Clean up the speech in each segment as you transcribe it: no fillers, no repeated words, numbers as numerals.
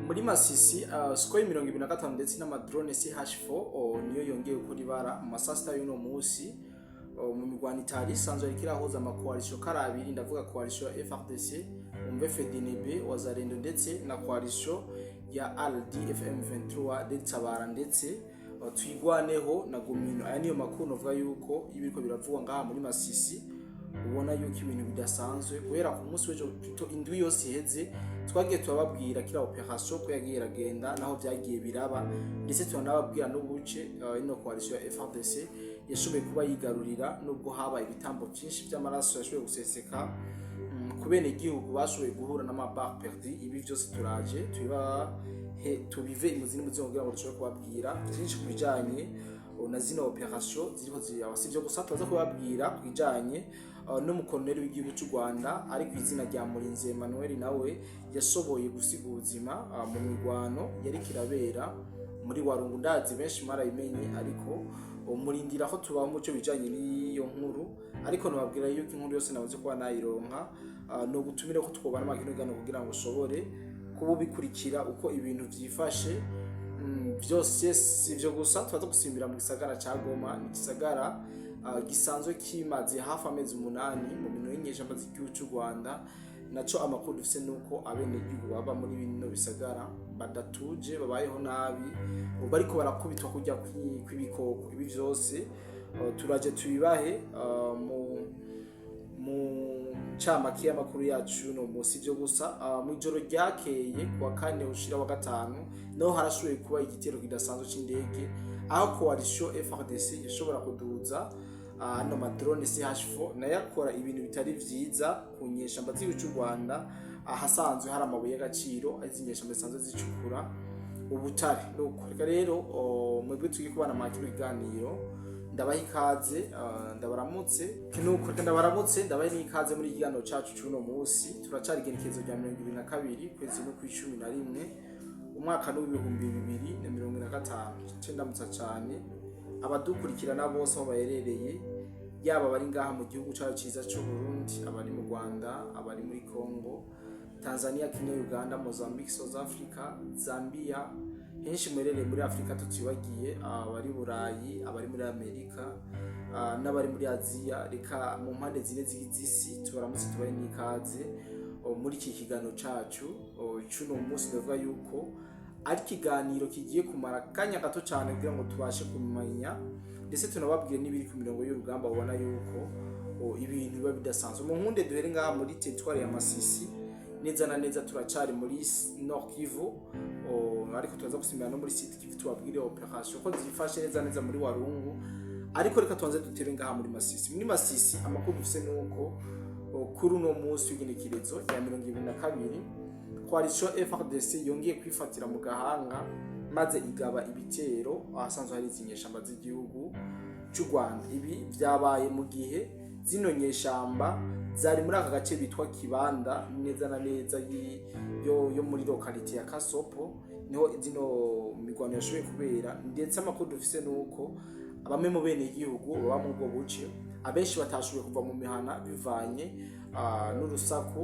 Muri Masisi, Sukhoi 25 ndetse n'amadrone CH4 niyo yongeye gukora ibara mu masasita y'uno munsi mu mirwano itari isanzwe yariko irahuza amakoalition karabiri. Ndavuga coalition ya FARDC, umve FDNB, Wazalendo, ndetse na coalition ya RDF M23, Tabara ndetse Twigwaneho na Gumino. Aya niyo makuru novuga yuko ibiriko biravugwa ngaha muri Masisi. Ubona yuko ibintu bidasanzwe guhera ku munsi w'ejo, plutôt indwi yose iheze, twagiye turababwira kira operation ko yagiye iragenda naho byagiye biraba, ndetse turanababwira n'ubuce ino coalition ya FARDC yashoboye kuba yigarurira, nubwo habaye ibitambo byinshi by'amaraso yashoboye guseseka ku bene igihugu bashoboye guhura n'amaballes perdues. Ibi byose turaje tubibahe, tubive imuzi n'umuzi kugira ngo dushobore kubabwira byinshi ku bijanye na zino operation ziriko ziraba. Si ibyo gusa, turaza kubabwira ku bijanye n'umukoloneli w'igihugu cy'u Rwanda ari ku izina rya Murinzi Emmanuel, nawe yashoboye gusiga ubuzima mu mirwano yariko irabera muri Warungu. Ndazi benshi mwarabimenye, ariko murindira ko tubaho muco bijanye n'iyo nkuru. Ariko nababwira yuko inkuru yose namaze kuba nayironka, no gutumire ko twobana makino gano kugira ngo ushobore kuba ubikurikira uko ibintu vyifashe. Vyose si ivyo gusa, tubaza gusimbira mu gisagara ca Goma. Ni igisagara gisanzwe kimaze hafi amezi 8 mu minwe y'inyeshamba z'igihugu cy'u Rwanda. Naco amakuru dufise nuko abenegihugu baba muri bino bisagara badatuje, babayeho nabi, ubu bariko barakubitwa kurya kw'ibikoko. Ibi vyose turaje tubibahe mu ncamake y'amakuru yacu no munsi. Ivyo gusa, mu ijoro ryakeye kuwa kane ushira wa gatanu naho harashoboye kuba igitero kidasanzwe c'indege, aho coalition FARDC yashobora kuduza ano madrone CH4, nayo akora ibintu bitari vyiza ku nyeshamba z'igihugu cy'u Rwanda ahasanzwe hari amabuye y'agaciro, izi nyeshamba zisanzwe zicukura ubutare. Nuko reka rero mwebwe tugiye kubana mu kino kiganiro, ndabaha ikaze, ndabaramutse. Nuko reka ndabaramutse, ndabaha n'ikaze muri iki kiganiro cacu c'uno munsi. Turacari igenekerezo rya 22 kwezi no kw'icumi na rimwe, umwaka n'2025. Ce ndamutsa cane abadukurikirana bose aho baherereye, yaba abari ngaha mu gihugu cacu ciza c'u Burundi, abari mu Rwanda, abari muri Congo, Tanzania, Kenya, Uganda, Mozambique, South Africa, Zambia, henshi muherereye muri Afrika, tutibagiye abari Burayi, abari muri Amerika n'abari muri Aziya. Reka mu mpande zine z'isi tubaramutse, tubahe n'ikaze muri iki kiganiro cacu c'uno munsi. Ndavuga yuko ari ikiganiro kigiye kumara akanya gato cyane kugira ngo tubashe kumenya ndetse tunababwire n'ibiri ku mirongo y'urugamba. Ubona yuko ibintu biba bidasanzwe. Mu nkunde duhere ngaha muri territoire ya Masisi neza na neza, turacari muri Nord Kivu, ariko turaza gusimbira no muri Sud Kivu, tubabwire operation ko zifashe neza neza muri Warungu. Ariko reka tubanze dutere ngaha muri Masisi. Muri Masisi amakuru dufise nuko kuri uno munsi w'igenekerezo rya 22 coalition FARDC yongeye kwifatira mu gahanga, maze igaba ibitero ahasanzwe hari izi nyeshamba z'igihugu cy'u Rwanda. Ibi vyabaye mu gihe zino nyeshamba zari muri aka gace bitwa Kibanda, neza na neza yo muri localité ya Kasopo, niho zino mirwano yashoboye kubera. Ndetse amakuru dufise nuko bamwe mu bene igihugu baba muri ubwo buce, abenshi batashoboye kuva mu mihana bivanye n'urusaku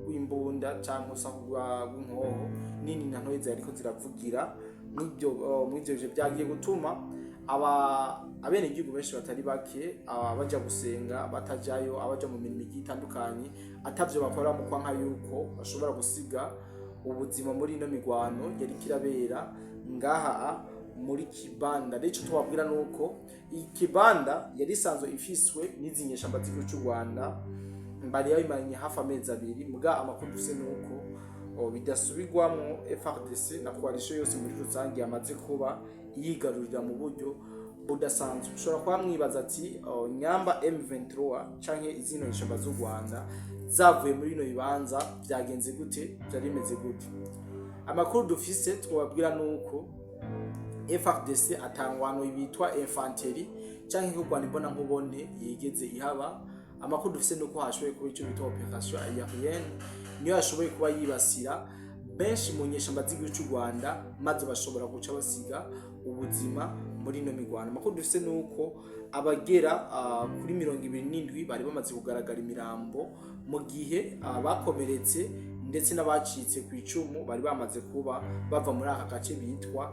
rw'imbunda cyangwa urusaku rw'inkoho nini na ntoya zariko ziravugira mw'ivyo bihe, byagiye gutuma aba abenegihugu benshi batari bake, abaja gusenga batajayo, abaja mu mirimo igiye itandukanye atavyo bakora, mu kwanka yuko bashobora gusiga ubuzima muri ino mirwano yariko irabera ngaha muri Kibanda. Rero ico tubabwira nuko iyi Kibanda yari isanzwe ifiswe n'izi nyeshamba z'igihugu c'u Rwanda, bari babimaranye hafi amezi 2. Muga amakuru dufise nuko bidasubirwamwo, FARDC na coalition yose muri rusange yamaze kuba yigarurira mu buryo budasanzwe. Ushobora kuba mwibaza ati nyamba M23 canke izino nyeshamba z'u Rwanda zavuye muri bino bibanza byagenze gute, byari bimeze gute? Amakuru dufise twababwira nuko FARDC atangwano bitwa infanterie canke kurwana imbona nkubone yigeze ihaba. Amakuru dufise nuko hashoboye kuba ico bita opération aérienne, niyo yashoboye kuba yibasira benshi mu nyeshamba z'igihugu cy'u Rwanda, maze bashobora guca basiga ubuzima muri ino mirwano. Amakuru dufise nuko abagera kuri 27 bari bamaze kugaragara imirambo, mu gihe bakomeretse ndetse n'abacitse ku icumu bari bamaze kuba bava muri aka gace bitwa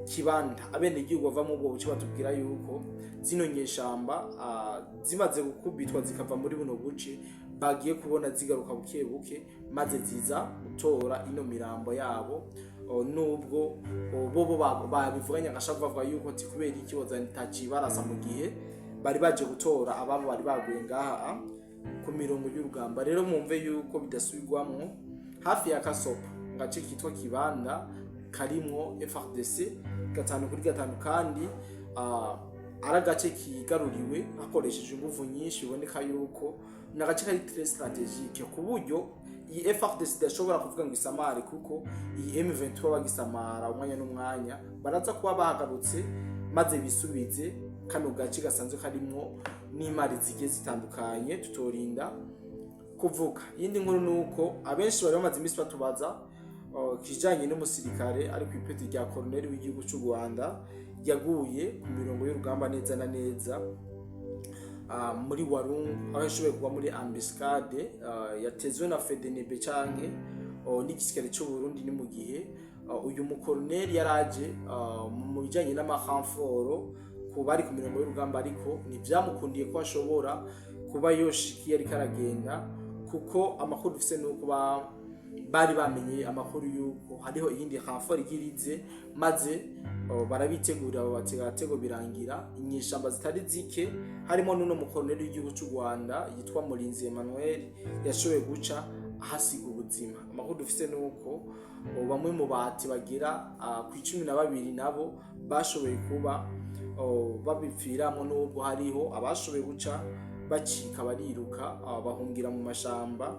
Kibanda. Abenegihugu bava muri ubwo buce batubwira yuko zino nyeshamba zimaze gukubitwa zikava muri buno buce, bagiye kubona zigaruka buke buke, maze ziza gutora ino mirambo yabo. Nubwo bobo babivuganye agashavu, bavuga yuko ati kubera iki taciye barasa mu gihe bari baje gutora ababo bari baguye ngaha ku mirongo y'urugamba. Rero mwumve yuko bidasubirwamwo, hafi ya Kasopo, mu gace kitwa Kibanda, karimwo FARDC 5 kuri 5, kandi ari agace kigaruriwe hakoresheje inguvu nyinshi. Biboneka yuko ni agace kari très stratégique, ku buryo iyi FARDC idashobora kuvuga ngo isamare, kuko iyi M23 bagisamara umwanya n'umwanya baraza kuba bahagarutse maze bisubize kano gace gasanzwe karimwo n'imari zigiye zitandukanye tutorinda kuvuga. Iyindi nkuru ni uko abenshi bari bamaze iminsi batubaza kijanye n'umusirikare ari ku ipeti rya koroneli w'igihugu cy'u Rwanda yaguye ku mirongo y'urugamba neza na neza muri Warungu, aho yashoboye kuba muri embuscade yatezwe na FDNB canke n'igisirikare cy'u Burundi. Ni mu gihe uyu mukoroneli yaraje mu bijanye n'amarenforts ku bari ku mirongo y'urugamba, ariko ntivyamukundiye ko ashobora kuba yoshikiye ariko aragenda, kuko amakuru dufise nuko bari bamenye amakuru yuko hariho iyindi renfort igirize, maze barabitegurira, babatega agatego, birangira inyeshamba zitari zike harimo n'uno mukoroneli w'igihugu cy'u Rwanda yitwa Murinzi Emmanuel yashoboye guca ahasiga ubuzima. Amakuru dufise nuko bamwe mu bati bagera ku 12 nabo bashoboye kuba babipfiramwo, nubwo hariho abashoboye guca bacika bariruka, bahungira mu mashamba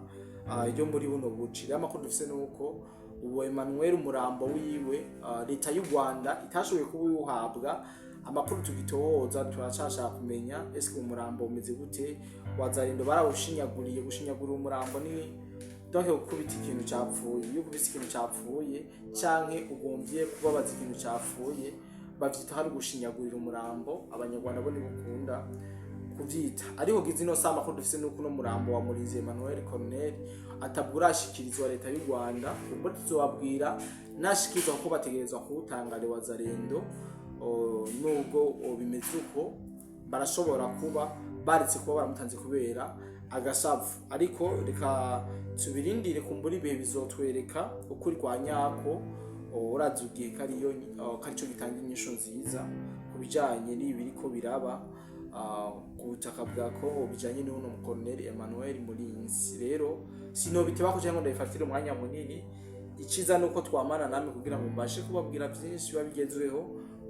yo muri buno buci. Rero amakuru dufise nuko ubu Emmanuel umurambo wiwe leta y'u Rwanda itashoboye kuba iwuhabwa. Amakuru tugitohoza, turacashaka kumenya eske umurambo umeze gute. Wazarendo barawushinyaguriye? Gushinyagurira umurambo ni donc gukubita ikintu capfuye. Iyo ukubise ikintu capfuye canke ugombye kubabaza ikintu capfuye, bavyita hari gushinyagurira umurambo. Abanyarwanda bo ntibukunda kuvyita. Ariko gize ino sama ko dufise nuko uno murambo wa Murinzi Emmanuel Colonel atabwo urashikirizwa leta y'u Rwanda. Ubwo tuzobabwira nashikirizwa, kuko bategerezwa kuwutanga Wazarendo. Nubwo bimeze uko, barashobora kuba baretse kuba baramutanze kubera agashavu, ariko reka tubirindire, kumbura ibihe bizotwereka ukuri kwa nyako. Urazi igihe kariyo karico gitanga inyishu nziza ku bijanye n'ibi biriko biraba ku butaka bwa Kongo bijanye n'uno mukoloneli Emmanuel Murinzi. Rero sinobitebako cyangwa ndabifatire umwanya munini. Iciza nuko twamana namwe kugira ngo mbashe kubabwira byinshi biba bigezweho,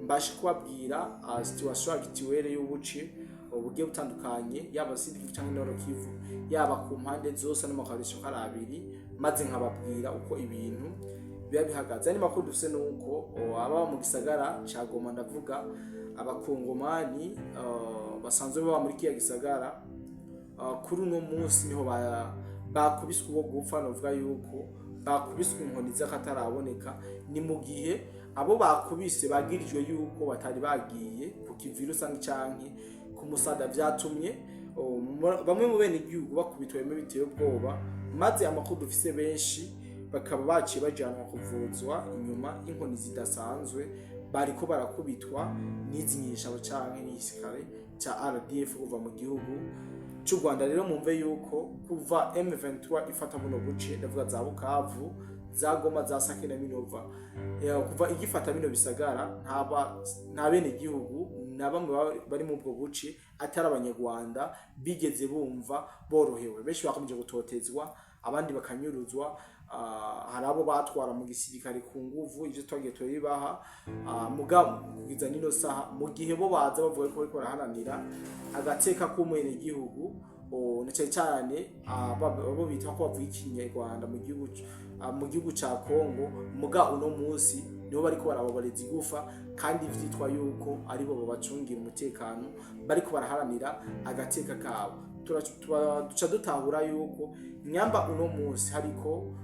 mbashe kubabwira situation actuelle y'ubuci bugiye butandukanye, yaba Sud Kivu cyangwa Nord Kivu, yaba ku mpande zose n'amakoalition kari abiri, maze nkababwira uko ibintu biba bihagaze. Andi makuru dufise nuko ababa mu gisagara ca Goma, ndavuga abakongomani basanzwe baba muri kiya gisagara, kuri uno munsi niho bakubiswe uwo gupfa. Novuga yuko bakubiswe inkoni z'akataraboneka. Ni mu gihe abo bakubise bagirijwe yuko batari bagiye ku kivi rusange canke ku musada. Vyatumye bamwe mu bene igihugu bakubitwa bimwe biteye ubwoba, maze amakuru dufise benshi bakaba baciye bajanwa kuvuzwa inyuma y'inkoni zidasanzwe bariko barakubitwa n'izi nyeshamba canke n'igisirikare ca RDF kuva mu gihugu c'u Rwanda. Rero mumve yuko kuva M23 ifata buno buce, ndavuga za Bukavu, za Goma, za Sake na Minova, kuva igifata bino bisagara, nta bene gihugu na bamwe bari mu ubwo buce atari abanyarwanda bigeze bumva borohewe. Benshi bakomeje gutotezwa, abandi bakanyuruzwa. Hari abo batwara mu gisirikare ku nguvu, ivyo twagiye turabibaha. Mugabo kugeza nino saha, mu gihe bo baza bavuga ko bariko baraharanira agateka k'umwenegihugu, na cyane cyane abo bita ko bavuga ikinyarwanda mu gihugu ca Kongo, muga uno munsi nibo bariko barababareza igufa, kandi vyitwa yuko aribo babacungira umutekano, bariko baraharanira agateka kabo. Duca dutahura yuko nyamba uno munsi hariko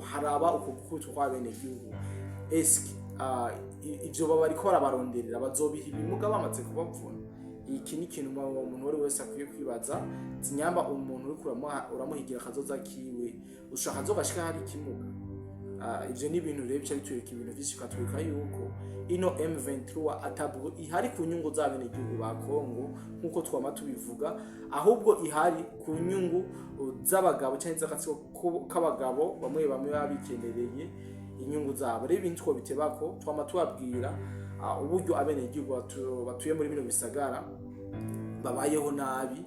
haraba uko gukubitwa kw'abenegihugu, eske ivyo baba bariko barabaronderera bazobiha ibimuga bamaze kubavuna? Iki ni ikintu umuntu uwo wese akwiye kwibaza. Zinyamba umuntu uriko uramuhigira akazoza kiwe, ushaka azogashika hari ikimuga. Ivyo ni ibintu rero bica bitwereka ibintu vyinshi, bikatwereka yuko ino M23 atabwo ihari ku nyungu z'abenegihugu ba Kongo nk'uko twama tubivuga, ahubwo ihari ku nyungu z'abagabo canke z'agatsiko k'abagabo bamwe bamwe baba bikenereye inyungu zabo. Rero ibintu twobitebako, twama tubabwira uburyo abenegihugu batuye muri bino bisagara babayeho nabi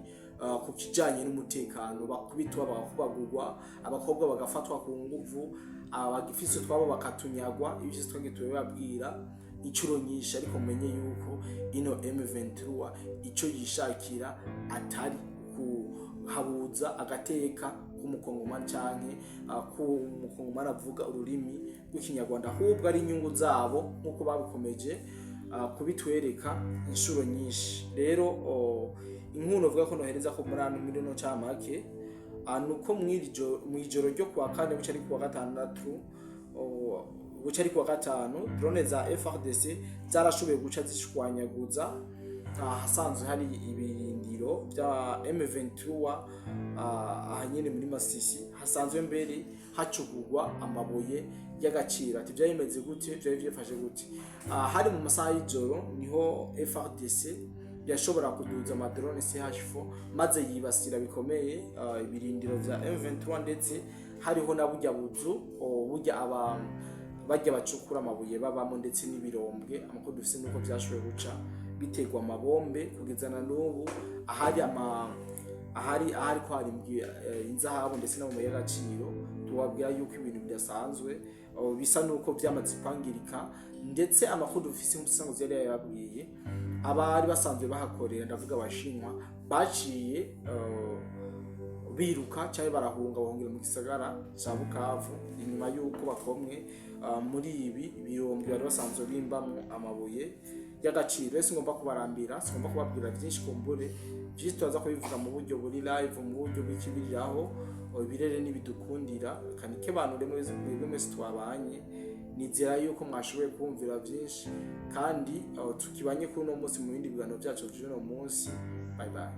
ku kijanye n'umutekano, bakubitwa, bagakubagurwa, abakobwa bagafatwa ku nguvu, abagifise utwabo bakatunyagwa. Ibyo vyose twagiye turabibabwira inshuro nyinshi, ariko mumenye yuko ino M23 ico yishakira atari kuhabuza agateka k'umukongomani canke k'umukongomani avuga ururimi rw'Ikinyarwanda, ahubwo ari inyungu zabo nk'uko babikomeje kubitwereka inshuro nyinshi. Rero inkuru uvuga ko nohereza ko muri ano muri no camake, nuko mw'ijoro ryo kuwa kane buca ari kuwa gatandatu, buca ari kuwa gatanu, drone za FARDC zarashoboye guca zishwanyaguza ahasanzwe hari ibirindiro bya M23, aha nyene muri Masisi, hasanzwe mbere hacugurwa amabuye y'agaciro. Ati byari bimeze gute? Byari byifashe gute? Hari mu masaha y'ijoro niho FARDC yashobora kuduza amadrone CH4 maze yibasira bikomeye ibirindiro vya M23, ndetse hariho na burya buzu burya aba bajya bacukura amabuye babamo, ndetse n'ibirombwe. Amakuru dufise nuko vyashoboye guca biterwa amabombe, kugeza na n'ubu ahari ama ahari ahari ko hari inzahabu ndetse n'amabuye y'agaciro, tubabwira yuko ibintu bidasanzwe, bisa nuko byamaze kwangirika. Ndetse amakuru dufise nk'umusango yari yababwiye, abari basanzwe bahakorera, ndavuga Abashinwa, baciye biruka cyangwa barahunga, bahungira mu gisagara cya Bukavu inyuma y'uko bakomwe muri ibi birombwe bari basanzwe bimbamwo amabuye y'agaciro. Rero singomba kubarambira, singomba kubabwira byinshi, kumbure byinshi turaza kubivuga mu buryo buri live, mu buryo bw'ikibiriraho. Ibirere n'ibidukundira kanike bantu rero mwebwe mwese twabanye, nizera yuko mwashoboye kumvira byinshi kandi tukibanye kuri uno munsi mu bindi biganiro byacu by'uno munsi. Bye bye.